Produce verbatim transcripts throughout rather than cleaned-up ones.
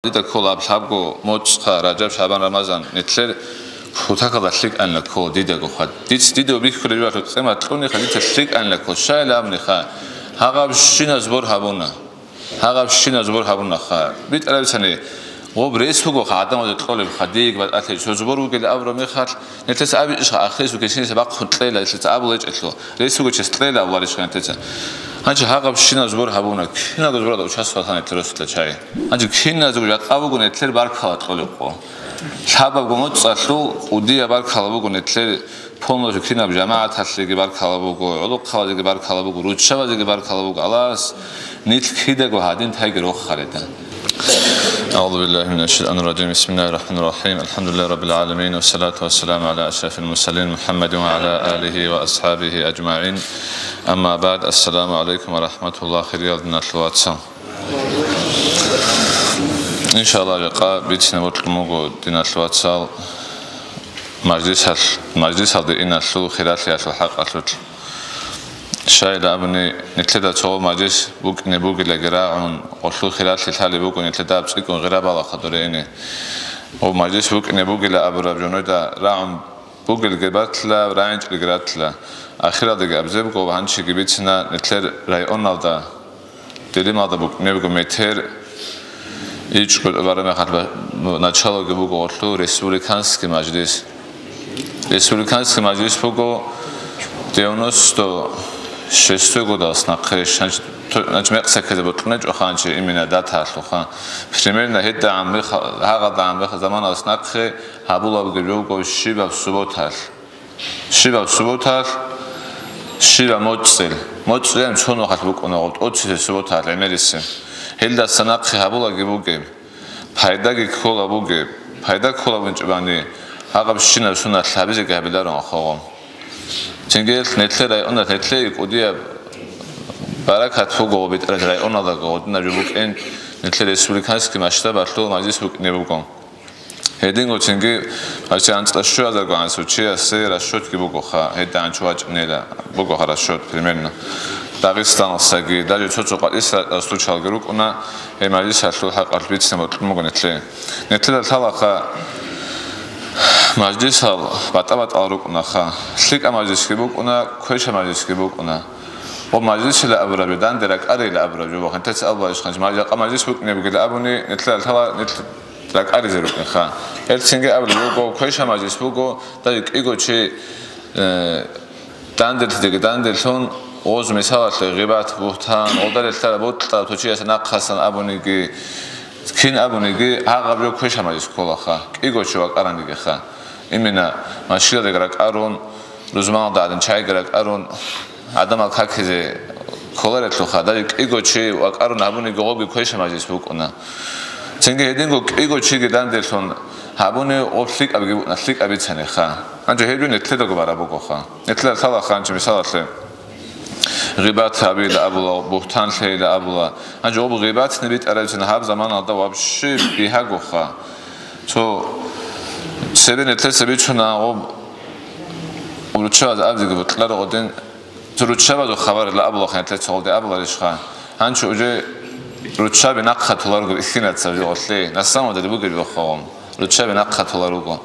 Дида ккола аб лъабго моцӀха, Ражаб, ШагӀбан, Рамазан, нилъер кутакалда лъикӀанила ккола дидаго хъвад. Диц дида бихьулеб жо къимат кьуниха, дица лъикӀанила ккола. Щайила абуниха, гьагъабщиназ бор гьабуна. Гьагъабщиназ бор гьабунаха. БитӀарабицани, гъоб рес бугоха гӀадамазда кьолебха, дие батӀалъи цо зубор вугел абураб мехалъ, нилъеца абичӀищха, ахирисул кесениса бахъун кьела, нилъеца абулечӀелъул, рес бугев чияс кьела абуларищха нилъеца. Гьанже гьагъабщиназ бор гьабуна, киналго зубаралда участвовал гьаниб росулъа чай. Гьанже киназего жакъа буго нилъер баркала кьолеб къо. Лъабабго моцӀалъул кӀудияб баркала буго нилъер. Полностью кинаб жамагӀаталъеги баркала буго, гӀолохъабазеги баркала буго, руччабазеги баркала буго. Аллагьас нилъ кидаго гьадин тайги рохарида. أعوذ بالله من الشيطان الرجيم. بسم الله الرحمن الرحيم. الحمد لله رب العالمين. والصلاة والسلام على أشرف المرسلين محمد وعلى آله وأصحابه أجمعين. أما بعد. السلام عليكم ورحمة الله. Хириял диналъул вацал. Иншаллагь, жакъа бицине бокьун буго, диналъул вацал, мажлисал-, мажлисалде иналъул хиралъиялъул хӀакъалъулъ. Щайила абуни, нилъеда цо мажлис букӀине бугилаги рагӀун, гъолъул хиралъи лъалеб буго, нилъеда аб цӀикӀкӀун гъира балаха доре ине. Гъоб мажлис букӀине бугила абураб жо нужеда рагӀун бугелги батила, рагӀинчӀелги ратила. Ахиралдаги абизе буго, гьанчиги бицина, нилъер районалда, Делималда букӀунеб буго метер ичӀго тӀубараб мехалъ ба-, началоги буго гъолъул республиканский мажлис. Республиканский мажлис буго девяносто шестой годалас нахъе, значит, то-, значит, мекъсаккизе бокьунечӀоха гьанчи именно датаялъулха. Примерно гьедагӀан меха-, гьагъадагӀан меха заманалас нахъе гьабулабги буго щибаб субботалъ. Щибаб субботалъ, щибаб моцӀил. МоцӀилан цо нухалъ букӀуна гъоб, тӀоцебе субботалъ гӀемерисеб. Гьелдаса нахъе гьабулаги бугеб, пайдаги ккола бугеб, пайда ккола бунчӀебани, гьагъабщинаб суналъ гьабизеги гьабиларо ахъогъо. Цинги нилъер районда нилъее кӀудияб баракат буго, битӀараб районалдаго гъодинаб жо букӀин, нилъер республиканский масштабалъул мажлис букӀине буго. Гьединго цинги гьачи анцӀила щуазарго гӀансу чиясе расчетги бугоха, гьедин анчу вачӀнила бугоха расчет примерно. Дагъистаналсаги, даже цо-цо къватӀисра случайги рукӀуна, гьеб мажлисалъул хӀакъалъ бицине бокьун буго нилъее. Нилъеда лъалаха мажлисал батӀа-батӀал рукӀунаха, лъикӀаб мажлисги букӀуна, квеша мажлисги букӀуна. Ва мажлисила абураб жо, данде ракӀарила абураб жо, ва хӀинтаца абуларищ хъанч, мажлис-, мажлис букӀине бугила абуни, нилъеда лъала нилъ ракӀаризе рукӀинха. Гьел цинги абулеб буго, квеша мажлис буго, даже кӀиго чи, э, данделъидеги данделъун, гъоз мисалалъе гъибат, бугьтан, гъолда релълъараб бокьараб ту чияс нахъасан абуниги, кин абуниги, гьагъаб жо квеша мажлис кколаха, кӀиго чи вакӀаранигиха. Именно машгьиялдаги ракӀарун, рузманалда гӀадин чайги ракӀарун, гӀадамал какизе кколарелъулха, даже кӀиго чи вакӀарун гьабуниги гъобги квеша мажлис букӀуна. Цинги гьединго кӀиго чиги данделъун гьабуни гъоб лъикӀабги букӀуна, лъикӀаб бицаниха. Гьанже гьеб жо нилъедаго бараб бугоха. Нилъеда лъалаха гьанже мисалалъе гъибат гьабила абула, бугьтан лъейила абула. Гьанже гъоб гъибатни битӀарабцин гьаб заманалда вообще бигьагоха. Цо цебе нилъеца бицуна гъоб руччабаз абзиги бутӀларо гъодин, цо руччабазул хабарила абулаха нилъеца гъолде абуларищха. Гьанчо уже руччаби нахъа толарго иххинацав жо гъолъе, на самом деле бугеб бохъогъун. Руччаби нахъа толаруго.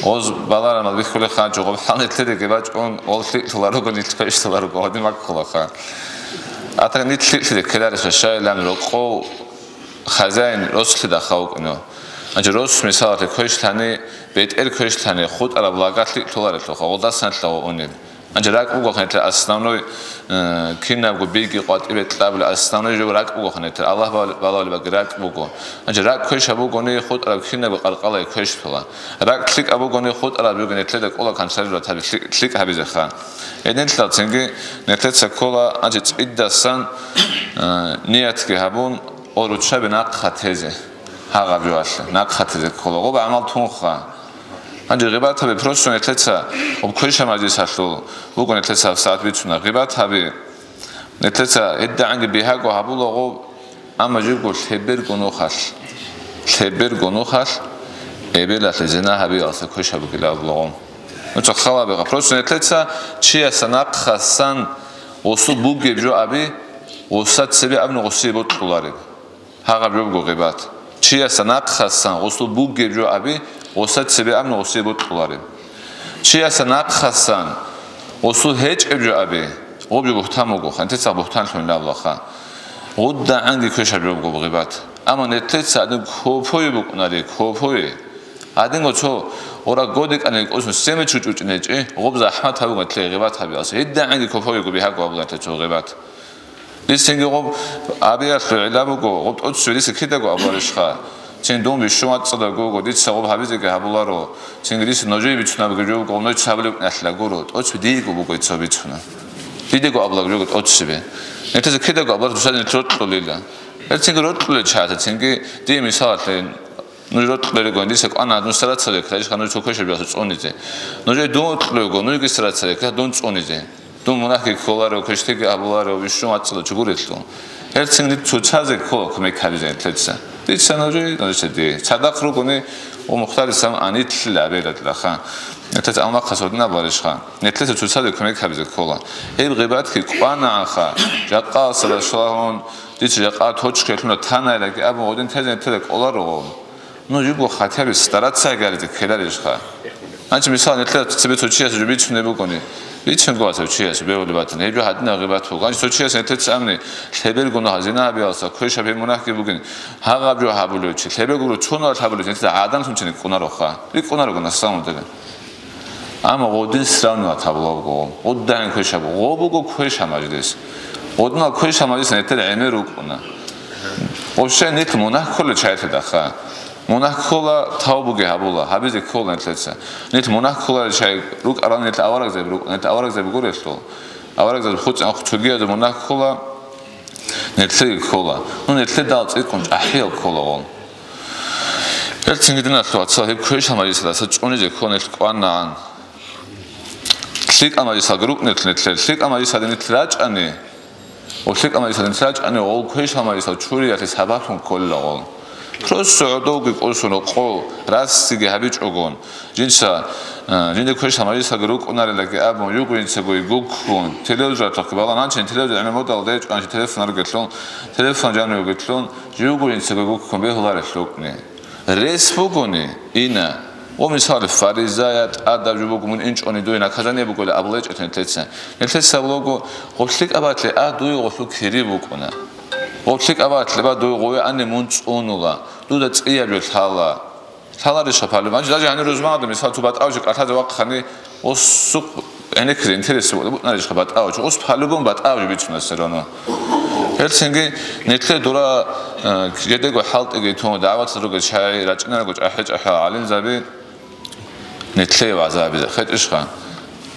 Гъоз баларамал бихьулеха гьанчо гъоб хӀал нилъедаги бачӀун, гъол лъикӀ толаруго, нилъ квеш толаруго, гъодин маккулаха. Атага нилъ лъикӀлъиде ккеларищха, щайилан рокъов хозяин рослъида хавукӀуна. Гьанчо рос, мисалалъе, квешлъани, бетӀер квешлъани, хутӀараб лага лъикӀ толарелъулха, гъолдасан лъагъо унеб. Гьанже ракӀ буго хӀинтӀа основной, э, кинабго биги къватӀибе кьабули основной жо ракӀ буго хӀинтӀа. Аллагь бал-, балавли баги ракӀ буго. Гьанже ракӀ квеша бугони хутӀараб кинабго къаркъалай квешлъула. РакӀ лъикӀаб бугони хутӀараб жуги нилъеда кӀола канцалирла таби лъи-, лъикӀ гьабизеха. Гьединлъал цинги нилъеца ккола гьанже цӀидасан, э, ниятги гьабун, о руччаби нахъа тезе. Гьагъаб жоялъе нахъа тезе ккола. Гъоб гӀамал тунха. Гьанже гъибат гьаби просто нилъеца, гъоб квеша мажлисалъул буго нилъеца гьабсагӀат бицуна. Гъибат гьаби нилъеца гьедигӀанги бигьаго гьабулаго, амма жибго лъеберго нухалъ, лъеберго нухалъ эбелалъе зина гьабиялъе квеша бугила абулаго. Нуца халабиха. Просто нилъеца чияса нахъасан гъосул бугеб жо аби, гъоса цебе абни гъосие бокьулареб. Гьагъаб жо буго гъибат. Чиясда нахъасан гъусул бугеб жо аби, гъуса цебе абни гъусие бокьулареб. Чиясда нахъасан гъусул гьечӀеб жо аби, гъоб жо бугьтан буго, хантеца бугьтанлъун абулаха. ГъудагӀанги квешаб жо буго гъибат. Амма нилъеца гьадин копое букӀунаре, копое. Гьадинго цо гъура годекӀанил кӀусун семечу чӀучӀинечӀи, гъоб захӀмат гьабуго нилъее гъибат гьабиялса. ГьидагӀанги копоего бигьаго абуларе цо гъибат. Рисинги гъоб абиялъул гӀилла буго, гъоб тӀоцеве риси кидаго абуларищха? Цин дун бищун вацӀцӀадав гуго, дица гъоб гьабизеги гьабуларо. Цинги рис нужее бицунабги жо буго, нужеца гьабулеб налъила гуро, тӀоцеве диего буго дица бицуна. Дидего абулаб жого тӀоцеве. Нилъеца кидаго абуларищ, дуца нилъ рокьулила. Гьел цинги рокьулел чагӀаца, цинги дие мисалалъе, нуж рокьулел ругони, дица кӀвана нуж сарацалеклъа, ишха нуж цо квешаб жо цӀунизе. Нужее дун рокьулел руго, нужги сарацалеклъа дун цӀунизе. Дун мунагьги кколаро, квештиги абуларо, бищун вацӀцӀадав чи гурелъул. Гьел цинги цоцазе ккола кумек гьабизе нилъеца. Дица нужее, нужеца дие. Цадахъ ругони, о, мухтарисам анилъила абеладлаха. Нилъеца аммахъас гьодин абуларищха? Нилъеца цоцазе кумек гьабизе ккола. Гьеб гъибатги кӀванагӀанха, жакъасда башлагьун, дица жакъа точкаялъуна танайлаги абун гъодин тезе нилъеда кӀоларо. Ну, юго хотя бы стараться гьаризе ккеларищха? Гьанчи мисал, нилъер цебе цо чияс жо бицунеб бугони, бицунго аса чияс бегьулеб батани, гьеб жо гьадинаб гъибат буго. Гьанчи цо чияс нилъеца абни, лъеберго нугьа зина гьабиялса, квешаб гьеб мунагьги бугин, гьагъаб жо гьабулев чи, лъеберго цо нугьал гьабулев чи, нилъеца гӀадан лъунчине кӀунароха, рикӀкӀунаруго на самом деле. Амма гъодин сравнивать гьабулеб буго, гъудагӀин квешаб, гъо буго квешаб мажлис. Гъодинал квешаб мажлис нилъер гӀемер рукӀуна. Вообще нилъ мунагь кколел чагӀилъидаха. Мунагь ккола, тавбуги гьабула, гьабизе ккола нилъеца. Нилъ мунагь кколарел чагӀи рукӀарал нилъ аварагзаби рукӀуна, нилъ аварагзаби гурелъул. Аварагзаби хуцӀан цогиязул мунагь ккола, нилъеги ккола. Ну, нилъедал цӀикӀкӀун чӀахӀиял ккола гъол. Гьел цинги диналъул вацал гьеб квешаб мажлисалдаса цӀунизе ккола нилъ кӀванагӀан. ЛъикӀаб мажлисалги рукӀунелъул нилъер, лъикӀаб мажлисалде нилъ рачӀани, ва лъикӀаб мажлисалде нилъ рачӀани, гъол квешаб мажлисал чуриялъе сабаблъун кколила гъол. Просто гӀодовги кӀусун рокъов, расиги гьабичӀогон, жинца, э, жинда квешаб мажлисалги рукӀунарилаги абун, юго инцаго гуккун, телевизоралъухъги балагьанчи, телевизор гӀемер модал дечӀанчи телефон аргелъун, телефон жанив гьугелъун, юго инцаго гуккун бегьуларелъ рукӀни. Рес бугони, ина, о, мисал, фаризая тӀадаб жо буго, мун инчӀони дуе наказание буголи абулечӀетан нилъеца. Нилъеца абулаго, гъоб лъикӀабатлъи а дуе гъолъул кири букӀуна. Гъоб лъикӀабатлъи ба дуе гъове ани мун цӀунула, дуда цӀияб жо лъала. Лъаларищха палубан? Даже гьанир рузмаада, мисал, цо батӀав жо кӀалъазе вахъани, Ос сукъ гӀенеккизе интерес бугӀарищха батӀав чи? Ос по-любому батӀав чи бицуна все равно. Гьелцинги нилъер дора, э, жидего хӀалтӀиги тун, дагӀваталъ ругел чагӀи рачӀинараго чӀахӀи-чӀахӀал гӀалимзаби нилъее вагӀза гьабизе хетӀищха?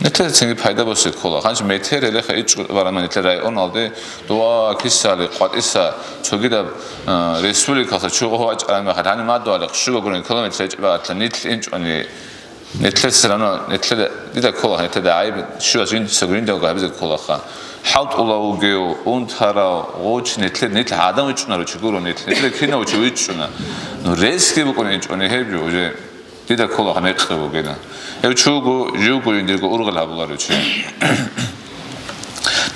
Нилъецинги пайда босе ккола. Ханчи метер гьелеха ичӀго бараман нилъер районалде дова кисали къватӀиса цогидаб, э, республикалъа чугъо вачӀараб мехалъ, гьаниб мадугьалихъ щуго гурин километр гьечӀеб батла нилъ инчӀони. Нилъер все равно, нилъер, дида ккола, нилъеда гӀайиб, щивас жиндица жиндаго гьабизе кколаха. ХӀалтӀулав вугев, унтарав, гъов чи нилъер, нилъ гӀадан вичӀчӀунаро чи гуро нилъ, нилъер кинав чи вичӀчӀуна. Ну, ресги букӀун инчӀони гьеб жо, уже дида кколаха мекъи бугила. Гьев чи вуго, живго жиндирго ургъел гьабуларев чи.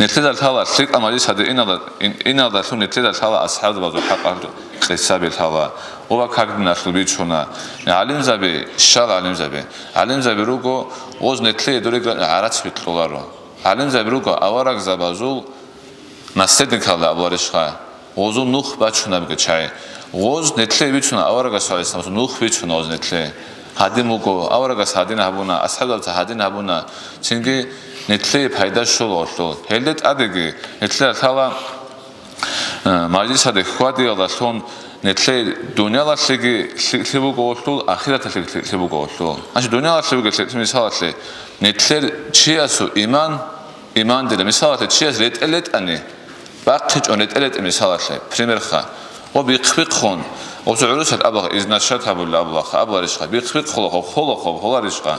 Нилъеда лъала лъикӀа мажлис гьадин иналда, ин-, иналдалъун нилъеда лъала асхӀабзабазул хӀакъалъулъ къисаби лъала. Ва как диналъул бичуна. ГӀалимзаби, щал гӀалимзаби. ГӀалимзаби руго, гъоз нилъее дурегран гӀарац бикьуларо. ГӀалимзаби руго аварагзабазул наследникалда абуларищха. Гъозул нух бачунабги чагӀи. Гъоз нилъее бицуна аварагас гӀалайгьиссаламасул нух бицуна гъоз нилъее. Гьадин буго, аварагас гьадин гьабуна, асхӀабзабаца гьадин гьабуна, цинги нилъее пайда щола гъолъул. Гьелде тӀадеги нилъеда лъала, э, мажлисалде хьвадиялдалъун нилъее дуниялалъеги лъикӀлъи буго гъолъул, ахираталъеги лъикӀлъи буго гъолъул. Гьанже дуниялалъе бугеб лъикӀлъи мисалалъе, нилъер чиясул иман, иман дила мисалалъе чияс ретӀел ретӀани, БахъичӀун ретӀел-ретӀел мисалалъе, примерха. Ва бихъ-бихъун, гъосул гӀурусалъ абула, изнашат гьабулеб абулаха, абуларищха, бихъ-бихъ холохъо, холохъо, холарищха.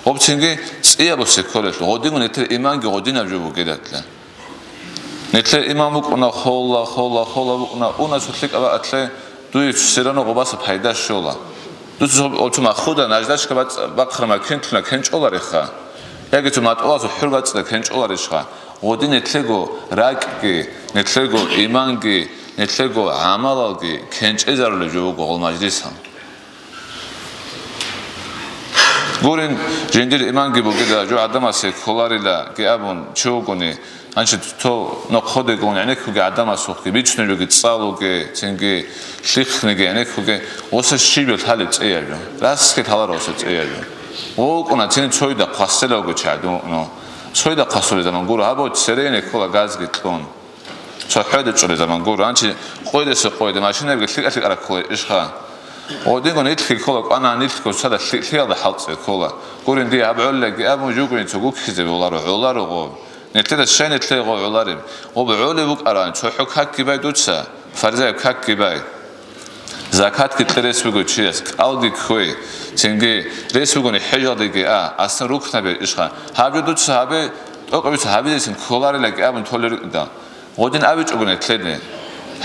Гъобцинги цӀияб бусе кколелъул, гъодинго нилъер иманги гъодинаб жо бугедатла. Нилъер иман букӀуна хола, хола, хола букӀуна, уна цо лъикӀаб бакӀалъе, дуе все равно гъобаса пайда щола. Дуца гъоб-, гъоб цо махуда наждачка бацӀ-, бахъараб макинлъуна кенчӀолариха? Яги цо матӀугьалзул хӀур бацӀцӀида кенчӀоларищха? Гъодин нилъего ракӀги, нилъего иманги, Нилъего гӀамалалги кенчӀезарулеб жо буго гъол мажлисал. Гурин, жиндир иманги бугила, жо гӀадамасе кколарилаги абун чи вугони, гьанчи цо нохъодегун гӀенеккуги гӀадамасухъги, бицунеб жоги цӀалуге, цинги лъихъниги гӀенеккуге, оса щиб лъалеб цӀеяб жо, расги лъаларо оса цӀеяб жо. ВукӀуна цин цойда хъвасселавго чагӀи вукӀуна. Цойда хъвасулел заман гуро, гьабо цере гӀенеккула газги кьун. ЦохӀоде чӀолел заман гуро, гьанчи къойдаса къойде машинабги лъикӀа-лъикӀараб ккола ишха. Гъодинго нилъги ккола, кӀвана нилъго цада лъи-, лъиялда хӀалцӀе ккола. Гурин, дие гьаб гӀоллаги абун жугони цо гуккизе боларо, гӀоларо гъоб. Нилъеда щай нилъее гъоб гӀолареб? Гъоб гӀолеб букӀарани, цохӀо какги бай дуца, фаризаяб какги бай. Закатги кье рес буго чияс, кӀалги кквей, цинги рес бугони хӀежалдеги а, аслан рукнабе ишха. Гьаб жо дуца гьабе, тӀокӀаб дуца гьабизесин кколарилаги абун толел рукӀиндал. Гъодин абичӀого нилъеде.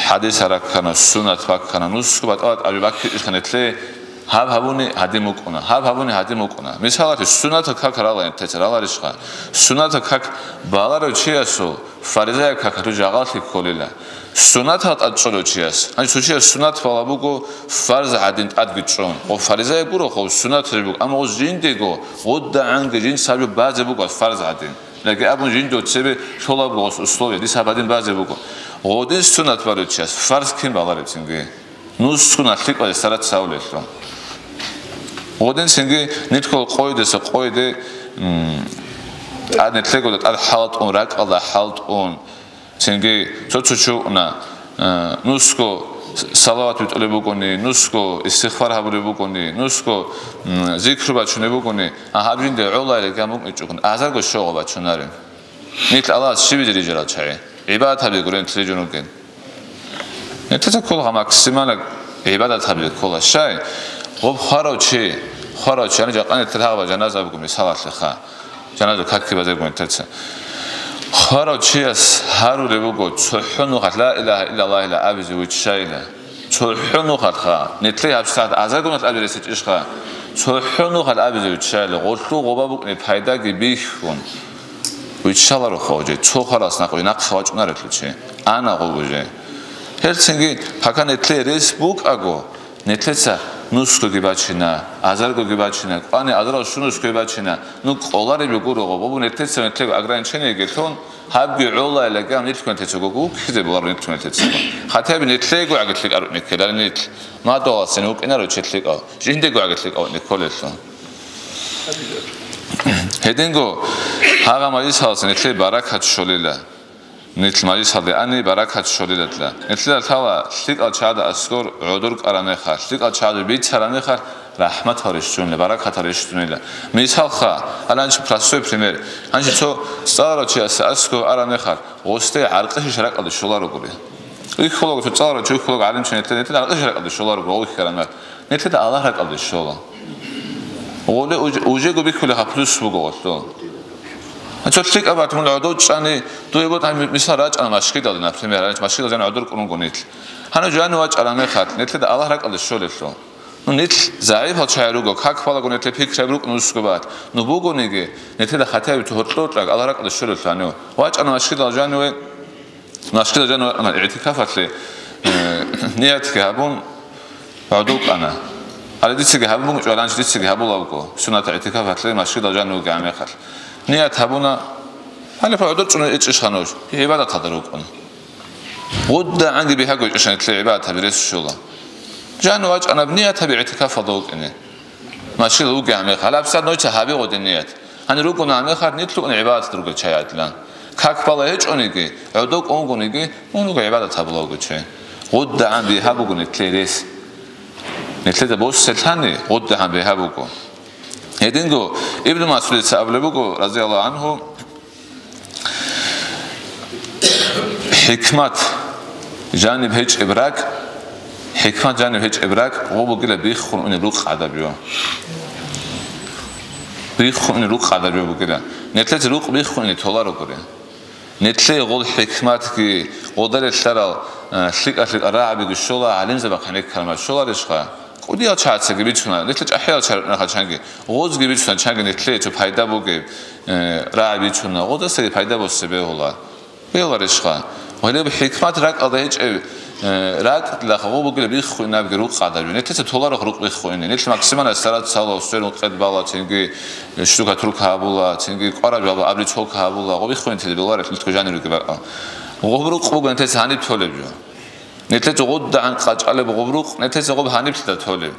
ХӀадис раккана, суннат баккана, нусго батӀа-батӀаби баккичӀищха нилъее, гьаб гьабуни гьадин букӀуна, гьаб гьабуни гьадин букӀуна. Мисалалъе, суннатал как рала нилъеца, раларищха? Суннатал как баларав чиясул фаризаяб какалъул жагъаллъи кколила. Суннатал тӀад чӀолев чияс, гьанже цо чияс суннат бала буго фарз гӀадин тӀадги чӀун, ва фаризаяб гуро гъоб суннаталъе буго, амма гъоз жиндего гъудагӀанги жинца гьаб жо базе буго фарз гӀадин. Яги абун жиндо цебе лъолабго гъос условие, дис гьаб гьадин базе буго. Гъодин суннат балев чияс фарз кин балареб цинги? Нусгуна лъикӀалде сарат цавулелъул. Гъодин цинги нилъго къойдаса къойде, м, тӀад нилъего тӀад хӀалтӀун, ракӀалда хӀалтӀун, цинги цо-цо чуна, э, нусго салават битӀулеб бугони, нусго истигъфар гьабулеб бугони, нусго, м, зикру бачунеб бугони, а гьаб жинде гӀолайилан гьамукӀичӀого, азарго щогъо бачунарин. Нилъ Аллагьас щибизе рижарал чагӀи, гӀибадат гьабизе гурен нилъ рижун ругел. Нилъеца ккола максимально гӀибадат гьабизе ккола. Щай? Гъоб хварав чи, хварав чи, яни жакъа нилъер гьагъаб жаназа буго мисалалъеха. Жаназа какги базарго нилъеца. Хварав чияс гьарулеб буго, цохӀо нухалъ ла илагьа иллаллагьила абизе виччайила. ЦохӀо нухалъха, нилъее гьабсагӀат азарго нухалъ абизе ресечӀищха? ЦохӀо нухалъ абизе виччайила, гъолъул гъоба букӀине пайдаги бихьун. Виччаларо хъо уже, цо хваралъ накъ-, нахъе вачӀунарелъул чи. Ана гъоб уже. Гьелцинги, пока нилъее рес букӀаго, нилъеца нусгоги бачина, азаргоги бачина, кӀвани азарал щунусгоги бачина, ну, кӀолареб гуро гъоб, гъоб нилъеца нилъего ограничениеги лъун, гьабги гӀолайилан гьаб нилъго нилъеца гуго, вуккизе боларо нилъго нилъеца. Хотя бы нилъего гӀаги лъикӀараб никкеларо нилъ. Мадугьаласин вукӀинаро чи лъикӀав, жиндего гӀаги лъикӀав никколелъул. Гьединго гьагъа мажлисалдаса нилъее баракат щолила. Нилъ мажлисалде ани баракат щолилатла. Нилъеда лъала лъикӀал чагӀада аскӀор гӀодор кӀара мехалъ, лъикӀал чагӀаду бицара мехалъ рахӀматал рещтӀунила, баракатал рещтӀунила. Мисалха, гьанчи простой пример. Гьанчи цо цӀаларав чиясе аскӀов ара мехалъ, гъосде гӀаркьи шиш ракӀалде щоларогури. Ихьулаго цо цӀаларав чи, ихьулаго гӀалимчи нилъеда, нилъеда гӀаркьи шиш ракӀалде щоларогури, гъов ихьаран мехалъ. Нилъеда Аллагь ракӀалде щола. Гъоле уж-, ужего бихьулеб гьаб плюс буго гъолъул. Цо лъикӀаб батун гӀодов чӀани, дуе бутӀа, мисал рачӀана машгидалде, например, гьанчи машгидал жан гӀодор кӀун вуго нилъ. Гьанив жан вачӀараб мехалъ, нилъеда Аллагь ракӀалде щолелъул. Ну, нилъ загӀипал чагӀи руго, как балагун нилъе пикраб рукӀун русго бат. Ну, бугониги, нилъеда хотя бы цо гьоркьор чӀаг Аллагь ракӀалде щолелъул гьанив. ВачӀана машгидал жаниве, Машгидал жанив вачӀана игӀтикафалъе, э, ниятги гьабун, гӀодов кӀана. Гьале дицаги гьабун буго, гьанчи дицаги гьабулеб буго, суннат игӀтикафалъе машгидал жанив вугеб мехалъ. Ният гьабуна, гьале гӀодор чӀун ичӀищха нуж, гӀибадаталда рукӀун. ГъудагӀанги бихьаго ичӀищха нилъее гӀибадат гьаби рес щола. Жанив вачӀана ният гьаби игӀтикафалда вукӀине. Машгидал вугеб мехалъ, гьабсагӀат нуца гьаби гъодин ният. Гьанир ругони гьанир нилъ рукӀун гӀибадаталда ругел чагӀи гӀадилан. Как бала гьечӀониги, гӀодов кӀун вугониги, мун вуго гӀибадат гьабулев вуго чи. ГъудагӀан бигьа буго нилъее рес. Нилъеда боселъани гъудагӀан бигьа буго. Гьединго Ибн МасгӀудица абулеб буго, разияллагьу гӀангьу, ХӀикмат жаниб гьечӀеб ракӀ, хӀикмат жаниб гьечӀеб ракӀ, гъо бугила биххун унеб рукъ гӀадаб жо. Биххун унеб рукъ гӀадаб жо бугила. Нилъеца рукъ биххун ине толарогури. Нилъее гъол хӀикматги, гъодаре лъарал, э, лъикӀа-лъикӀа рагӀабиги щола, гӀалимзабахъ гьенеккармал щоларищха? КӀудиял чагӀацаги бицуна, нилъер чӀахӀиял чагӀи рукӀунаха чанги, гъозги бицуна чанги нилъее цо пайда бугеб, э, рагӀи бицуна, гъоздасаги пайда босе бегьула. Бегьуларищха? Гьелеб хӀикмат ракӀалда гьечӀеб, Э, ракӀалда гъо бугила биххуинабги рукъ гӀадаб. Нилъеца толарухъ рукъ биххуине. Нилъ максимально стараться гьабула, все рукъ къед бала, цинги штукатурка гьабула, цинги кӀвараб жо гьабула, абрицовка гьабула, гъо биххуин тедеб боларелъ нилъго жанир руги бакӀал. Гъоб рукъ буго нилъеца гьаниб толеб жо. Нилъеца гъудагӀан къачӀалеб гъоб рукъ, нилъеца гъоб гьаниб лъида толеб.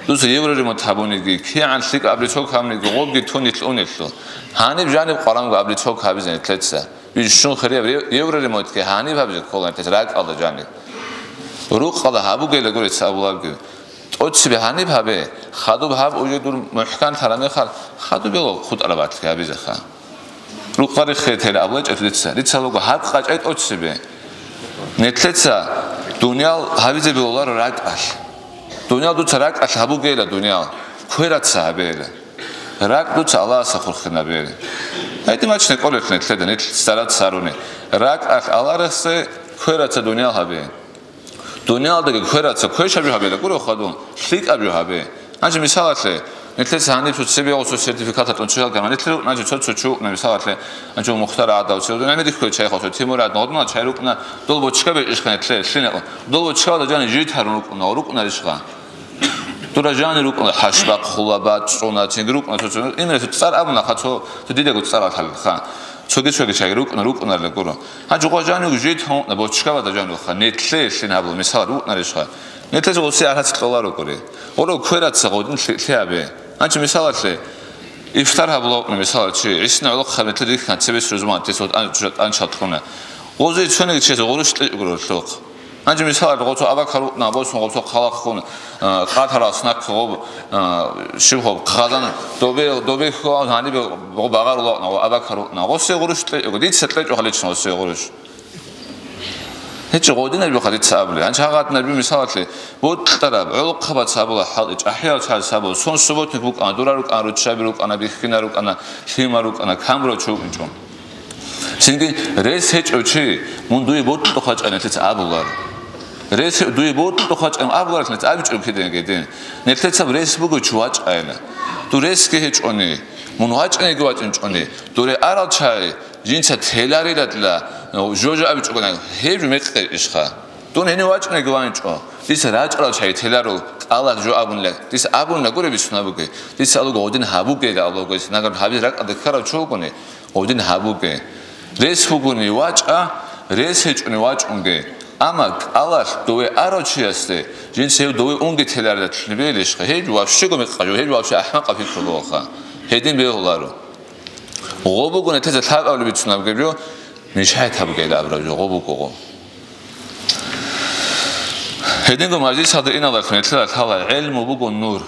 Дуца евроремонт гьабуниги, кигӀан лъикӀ абрицовка гьабуниги, гъобги тун нилъ унелъул. Гьаниб жаниб къварамго абрицовка гьабизе нилъеца. Бищун хирияб ре-, евроремонтги гьаниб гьабизе ккола нилъеца ракӀалда жаниб. Рукъалда гьабугейила гуреца абулабги. ТӀоцебе гьаниб гьабе, хадуб гьаб уже дур мухӀкан тара мехалъ, хадуб бело хутӀараб батлги гьабизеха. Рукъа рехетел абулачӀеб дица, дица луго гьаб къачӀай тӀоцебе. Нилъеца дуниял гьабизе белоларо ракӀалъ. Дуниял дуца ракӀалъ гьабугейила дуниял, квераца гьабейила. РакӀ дуца Аллагьасда хурхинабе. Гьедин вачне кӀолелъ нилъеда, нилъ стараться гьаруни. РакӀалъ Аллагьасде, квераца дуниял гьабе. Дуниялдаги квераца квешаб жо гьабе, гуро хадун, лъикӀаб жо гьабе. Гьанже мисалалъе, нилъеца гьаниб цо цебе гъосул сертификат гьатӀун чӀужал гьаниб, нилъер гьанже цо-цо чу вукӀуна, мисалалъе, гьанже Мухтар гӀадав, цо гьаниб рихьулев чай хасо, Тимур гӀадин, гъодмана чай рукӀуна, дол бочкабе ишха нилъе, лъин, дол бочкабада жани житарун рукӀуна, рукӀунарищха? Дура жани рукӀуна хӀашбахъула, бацӀцӀуна, цинги рукӀуна цо-цо. Имра цо цӀар абуна ха, цо, цо дидаго цӀар алъалха. Цоги-цоги чаги рукӀуна, рукӀунарила гуро. Гьанже гъо жани жит гьункъна, бочкабада жани вуха, нетлъе-лъин гьабула, мисал, рукӀунарищха. Нетлъезе гъоси аргьац кьоларогури. Гъоро квераца гъодин лъи-, лъи гьабе. Гьанже мисалалъе, ифтар гьабула вукӀуна, мисал, чи, гӀисна гӀолохъа метлъи рихьана, цебес рузман, тес вот ан-, чужа-, анчал кьуна. Гъози цониги чиясе гъурущ кьечӀого ролъухъ. Гьанже мисалалъе гъоцо абакал рукӀна, босун гъоцо хъалахъун, а, къатарал снак гъоб, а, щиб гъоб, хъазан добе, добе хьуан гьанибе гъоб багъарулаан, гъоб абакал рукӀна. Гъосе гъурущ кьечӀого, дица кьечӀо гьалична гъосе гъурущ. Гьечи гъодинаб жоха дица абули. Гьанже гьагъадинаб мисалалъе, бутӀараб, гӀолохъабац абула хӀал, чӀахӀиял чагӀаз абула, сон субботник букӀана, дура рукӀана, руччаби рукӀана, биххина рукӀана, лъима рукӀана, камбурав чи вукӀинчӀо. Цинги рес гьечӀев чи, мун дуе бокьухъ вачӀа нилъеца абулар. Рес дуе бокьухъ вачӀа абулар нилъеца абичӀо киден гьедин. Нилъецаб рес буго чи вачӀайна. Дур ресги гьечӀони, мун вачӀинеги вачӀинчӀони, дуре арал чагӀи жинца телариладла, жо-жо абичӀогона, гьеб жо мекъи ишха. Дун гьенив вачӀунеги ванчӀо, дица рачӀарал чагӀи теларул, кӀалалъ жо абунила, дица абунила гуре бицунабуге, дица алуго гъодин гьабугейда алуго, дица нагагь гьабиз ракӀалде ккарав чи вугони, гъодин гьабуге. Рес вугони вачӀа, рес гьечӀони вачӀунге. Амма кӀалалъ дове арав чиясде, жинца гьев дове унги теларила лъилбелищха, гьеб вообще-го мекъаб жо, гьеб вообще ахӀмакъаб пикру бугоха. Гьедин бегьуларо. Гъо буго нетезе лъабабли бицунаб геб жо, мешайт гьабугейда абураб жо, гъо буго гъо. Гьединго мажлисалда иналдалъун гьелъила лъала: гӀелму буго нур.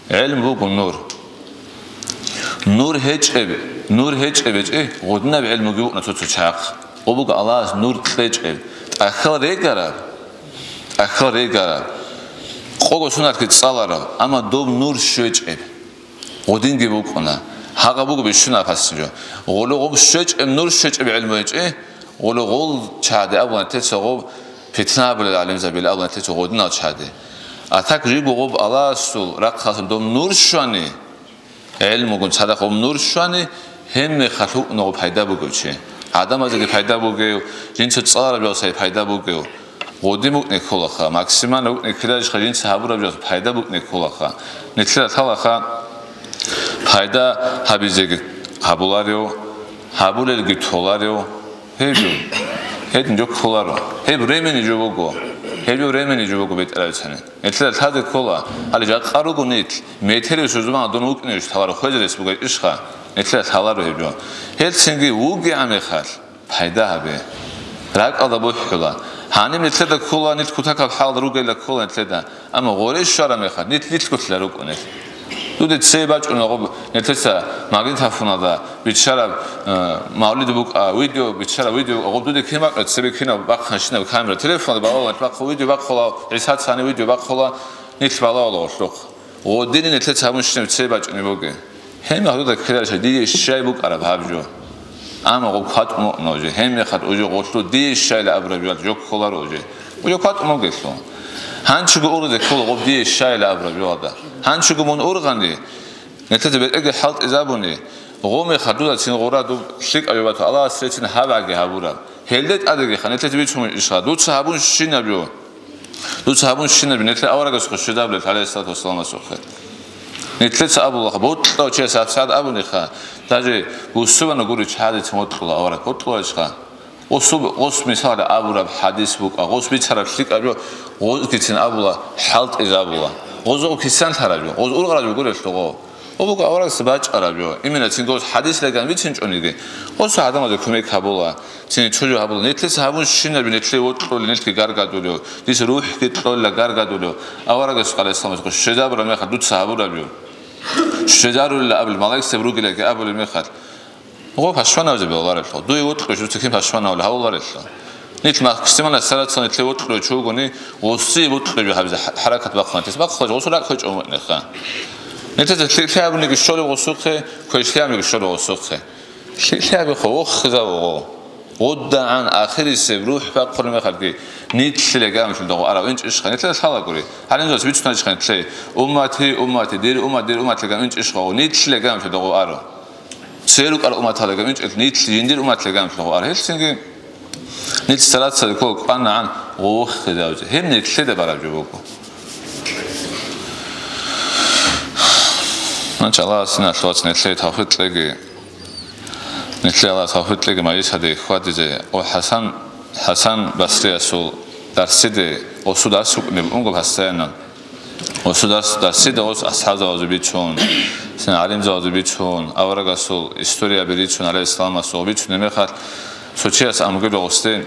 ГӀелму буго нур. Нур гьечӀеб, нур гьечӀеб гьечӀи, гъудинаб гӀелмуги вукӀуна цо-цо чагӀахъ. Гъо буго Аллагьас нур кьечӀеб, тӀахьал регараб, тӀахьал регараб, къого суналъги цӀалараб, амма доб нур щвечӀеб. Гъудинги букӀуна. Гьагъа буго бищун апасин жо. Гъулу гъуб щвечӀеб, нур щвечӀеб гӀелму гьечӀи, гъулу гъул чагӀаде абуна теца гъуб питна абулел гӀалимзабил абуна теца гъудинал чагӀаде. А так жибу гъуб Аллагьасул рахъалъун доб нур щвани, гӀелмугун цадахъ гъуб нур щвани, гьебмехалъ вукӀуна гъуб пайда бугев чи. ГӀадамазеги пайда бугев, жинца цӀалараб жавсай пайда бугев. Гъодин букӀине кколаха, максимально букӀине ккеларищха жинца гьабураб жо пайда букӀине кколаха. Нилъеда лъалаха пайда гьабизеги гьабуларев, гьабулелги толарев, гьеб жо, гьедин жо кколаро. Гьеб времени жо буго, гьеб жо времени жо буго бетӀералъани. Нилъеда лъазе ккола, гьале жакъа руго нилъ, метерисезуман дун вукӀине иш лъаларо, хвезерес бугай ишха, нилъеда лъаларо гьеб жо. Гьелцинги вугеан мехалъ, пайда гьабе. РакӀалда бухӀула. Гьаниб нилъеда ккола, нилъ кутакаб хӀалда ругела ккола нилъеда. Амма гъоре щвара мехалъ, нилъ нилъго лъила рукӀунел. Дуде цей бачӀуна гъуб нилъеца магнитофоналда биччараб, э, мавлид букӀа, видео биччараб, видео гъуб дуде кин бакӀа, цебе кинаб бахъанщинаб камера, телефоналда балагьула, нилъ бахъа видео бахъула, ГӀиса цани видео бахъула, нилъ балагьула гъолъухъ. Гъодини нилъеца гьабун щинаб цей бачӀунеб бугеб. Гьеб гьадуда ккеларищ, дие щай букӀараб гьаб жо? Амма гъоб кватӀун вукӀуна уже, гьебмехалъ уже гъолъу дие щайла абураб жо, жо кколаро уже. Уже кватӀун вугелъул. Гьанчего уруде ккола гъоб дие щайла абураб жо гьада. Гьанчего мун ургъани, нилъеца бетӀерги хӀалтӀизабуни, гъомехалъ дуда цин гъура дуб лъикӀаб жо бату Аллагьас рецин гьабаги гьабураб. Гьелде тӀадегиха, нилъеца бицун ишха, дуца гьабун щинаб жо. Дуца гьабун щинаб жо, нилъер аварагасухъе щвезабулел, гӀалайгьиссалату вассаламасухъе. Нилъеца абулаха, бокьав чияс гьабсагӀат абуниха, даже бусурбана гури чагӀазецин вокьула авараг, вокьуларищха. Гъосу-, гъос мисалда абураб хӀадис букӀа, гъос бицараб лъикӀаб жо, гъозгицин абула, хӀалтӀизабула. Гъозго кисанлъараб жо, гъоз ургъараб жо гурелъул гъо. Гъо буго аварагас бачӀараб жо. Именно цин гъоз хӀадис леган бицинчӀониги, гъосу гӀадамазе кумек гьабула. Цин цо жо гьабула. Нилъеца гьабун щинаб, нилъее вокьулев, нилъги гаргадулев, дис рухӀги кьола гаргадулев. Аварагас, гӀалайгьиссаламас, щвезабураб мехалъ дуца гьабураб жо. Щвезарулила абулеб, малаикзаби ругилаги абулеб мехалъ. Гъо пашманавзе бегьуларелъул. Дуе вокьулев жуца кин пашманавли гьавуларелъул. Нилъ максимально стараться нилъее вокьулев чи вугони, гъосие вокьулев жо гьабизе хӀа-, хӀаракат бахъунатес. Бахъуларищ гъосул ракӀ гьечӀо умутӀнеха. Нилъеца лъикӀлъи абуниги щолеб гъосухъе, квешлъи абуниги щолеб гъосухъе. ЛъикӀлъи абихъо, вохизавугъо. ГъудагӀан ахирисеб рухӀ бахъулеб мехалъги, нилъ леганлъи догъо арав инчӀищха, нилъеда лъалагури. Гьаниб дос бицунарищха нилъее: «Уммати, уммати, дир уммат, дир уммат», леган инчӀищха, нилъ леганлъи догъо арав. Церукъал умматал леган инчӀел, нилъ жиндир уммат леганлъи догъо арав. Гьелъинги нилъ царацаде ккола кӀванагӀан гъовохизе авзе. Гьеб нилъеда бараб жо буго. Наче Аллагьас диналъул вацал нилъее тавфикъ кьеги. Нилъее Аллагьас тавфикъ кьеги мажлисалде хьвадизе. О, ХӀасан, ХӀасан Басриясул дарсиде, осу дарс букӀунеб унго постоянно. Осу дарс, дарсида ос асхӀабзабазул бицун, син гӀалимзабазул бицун, аварагасул историяби рицун, гӀалайгьиссаламасул бицунеб мехалъ, цо чияс амгула гъосде: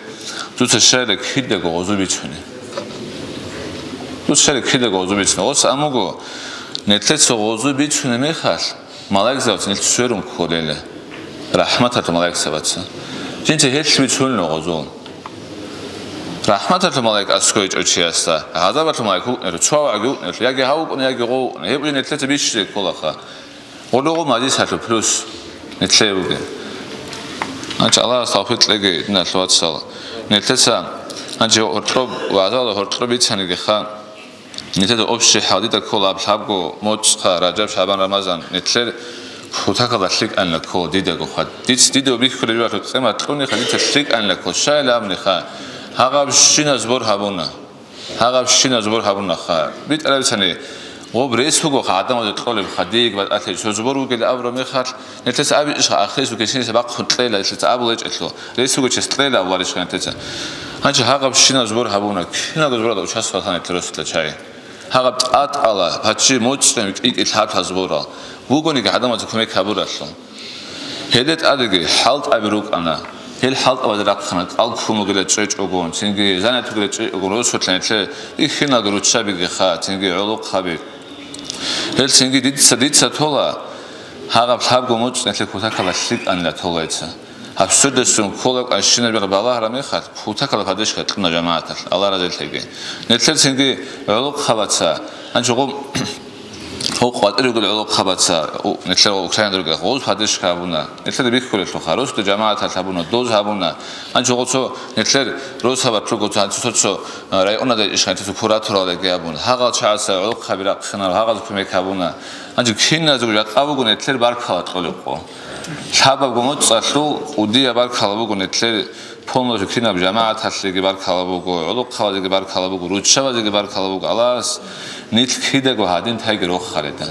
«Дуца щайила кидаго гъозу бицунеб? Дуца щайила кидаго гъозу бицунеб?» Ос амуго, нилъеца гъозу бицунеб мехалъ, малаикзабаца нилъ сверун кколела, рахӀматалъул малаикзабаца. Жинца гьелъ бицунила гъозул. РахӀматалъул малаик аскӀове чӀо чиясда, гӀазабалъул малаик вукӀунелъул, цо вагӀги вукӀунелъул, яги гьав вукӀуна, яги гъов вукӀуна, гьеб жо нилъеца бищизе кколаха. Гъулугъу мажлисалъул плюс нилъее бугеб. Гьанчи Аллагьас тавфикъ кьеги, диналъул вацал. Нилъеца гьанчи гьоркьоб, вагӀзала гьоркьоб бицанигиха, нилъеда общий хӀал дида ккола аб лъабго моцӀха, Ражаб, ШагӀбан, Рамазан, нилъер кутакалда лъикӀанила ккола дидаго хъван. Диц, дида бихьулеб жо къимат кьуниха, дица лъикӀанила ккола, щайила абуниха, гьагъабщина сбор гьабуна. Гьагъабщина сбор гьабунаха. БитӀарабицани, гъоб рес бугоха гӀадамазда кьолебха, дие батӀалъи, цо сбор бугел абураб мехалъ, нилъеца абичӀищха, ахирисул кесиниса бахъун кьела, нилъеца абулечӀелъул, рес бугев чияс кьела абуларищха нилъеца. Гьанчи гьагъабщина сбор гьабуна, киналго сборалда участвовал гьаниб росулъа чай. Гьагъаб тӀатӀала, паччи моцӀцӀем кӀикӀи лъаб-лъаб сборал. Бугониги гӀадамазда кумек гьабуралъул. Гьеле тӀадеги хӀалтӀаби рукӀана. Гьел хӀалтӀабазе рахъана кӀал ккун бугила чӀечӀогун, цинги занят бугила чӀечӀогун, росулъа нилъе иххиналго руччабигиха, цинги гӀолохъаби. Гьел цинги дица, дица тола, гьагъаб лъабго моцӀ нилъе кутакалда лъикӀанила толайца. Гьабсурдасун ккола кӀанщинаб балагьараб мехалъ, кутакалда падешха кьуна жамагӀаталъ, Аллагь разилъеги. Нилъер цинги гӀолохъабаца, гьанчо гъоб Гъо къватӀир ругел гӀолохъабаца, у, нилъер Украинада ругел, гъоз падешка гьабуна. Нилъеда бихьулелъулха, росда жамагӀаталъ гьабуна, доз гьабуна. Гьанчо гъо цо нилъер росабат руго, цо, цо, цо, а, районада ишгъанчи цо кураторал яги гьабуна. Гьагъал чагӀаца гӀолохъаби рахъинал, гьагъаз кумек гьабуна. Гьанчо киназего жакъа буго нилъер баркала кьолеб къо. Лъабабго моцӀалъул кӀудияб баркала буго нилъер Полностью кинаб жамагӀаталъеги баркала буго, гӀолохъабазеги баркала буго, руччабазеги баркала буго. Аллагьас нилъ кидаго гьадин тайги рохарида.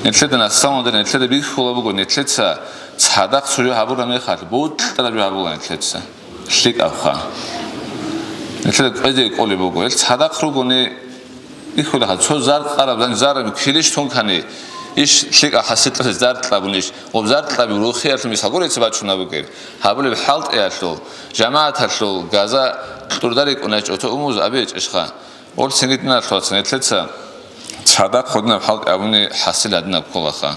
Нилъеда наслаунда, нилъеда бихьула буго, нилъеца цадахъ цо жо гьабураб мехалъ, бутӀараб жо гьабула нилъеца. ЛъикӀабха. Нилъеда кӀвезе кӀолеб буго. Гьел цадахъ ругони, Ихьулаха, цо заркъараб, зан-, зараб килищ тункани, иш лъикӀа хӀасилтӀазе заркъабунищ, гъоб заркъаби рухиялъул мисал гуреца бачунаб бугеб. Гьабулеб хӀалтӀиялъул, жамагӀаталъул газа кьурдарикӀуначӀо цо умуз абичӀищха. Гъорцин гьитӀиналъула цинетлъеца цадахъ гьудинаб хӀалтӀи абуни хӀасил гьадинаб кколаха.